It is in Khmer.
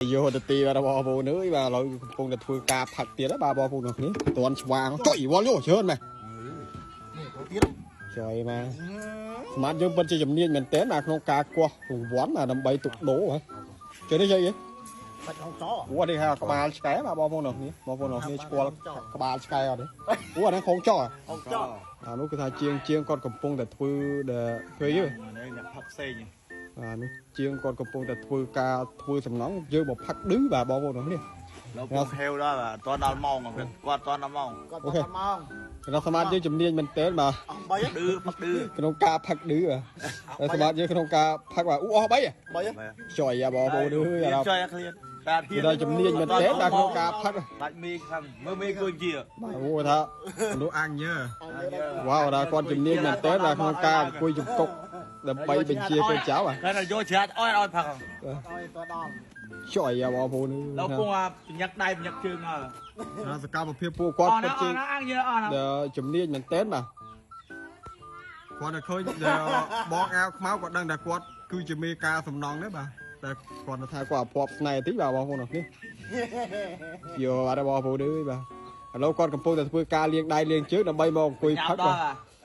យកទៅទីបាទបងប្អូនអើយបាទឥឡូវកំពុងតែធ្វើការផឹកទៀតបាទបងប្អូនគ្នាតន់ឆ្វាងចុយវល់យោច្រើនម៉េះ ទៀត ចុយមកស្មាតយើងពិតជាជំនាញមែនតើបាទក្នុងការគាស់រង្វាន់បាទដើម្បីទុកដូរហ៎ចេះនេះចុយ បាច់ហងចោ អូនេះហៅក្បាលឆ្កែបាទបងប្អូនគ្នាបងប្អូនគ្នាស្គាល់ក្បាលឆ្កែអត់ទេអូអាហ្នឹងខងចោ ហងចោ អានោះគឺថាជាងជាងគាត់កំពុងតែធ្វើដែលធ្វើយី នេះអ្នកផឹកផ្សេង អានោះជាងគាត់កំពុងតែធ្វើការធ្វើសំណង់យើងមកផឹកឌឺបាទបងប្អូនគ្នា លោកពងហេវដល់បាទអត់ដល់ម៉ោងគាត់អត់ដល់ម៉ោង គាត់ដល់ម៉ោង ក្នុងសមាធិយើងជំនាញមែនទែនបាទ អស់3 ឌឺផឹកឌឺ ក្នុងការផឹកឌឺបាទតែសមាធិយើងក្នុងការផឹកបាទអូអស់3 3 ចុយអាបងប្អូនអើយអា ចុយអាឃ្លានតែ គេដល់ជំនាញមែនទែនបាទក្នុងការផឹក ដាច់មីខាងមើលមីគួយជា បាទអូថាមនុស្សអាំងញើវ៉ាវថាគាត់ជំនាញមែនទែនបាទក្នុងការអង្គុយចំកុកដើម្បីបញ្ជាកូនចៅបាទ គាត់យកច្រាច់អោយឲ្យផឹក អើយតដល់ ចុយអាបងប្អូនអើយ លោកពងអាញឹកដៃញឹកជើងអើ ថាសកម្មភាពពួកគាត់ អស់ ពិតជា ណាអស់ណាអាំងយើអស់ណា ដែលជំនាញមែនទែនបាទគាត់តែឃើញដែលបងអាវខ្មៅគាត់ដឹងថាគាត់គឺជាមេការសំណងទេបាទតែគាត់ថាគាត់អភ័ព្វស្នេហ៍តិចបាទបងប្អូនអរគ្នា យកបាទបងប្អូនអើយបាទឥឡូវគាត់កំពុងតែធ្វើការលាងដៃលាងជើងដើម្បីមកអង្គុយ ញ៉ាំ ផឹក ដល់ បាទ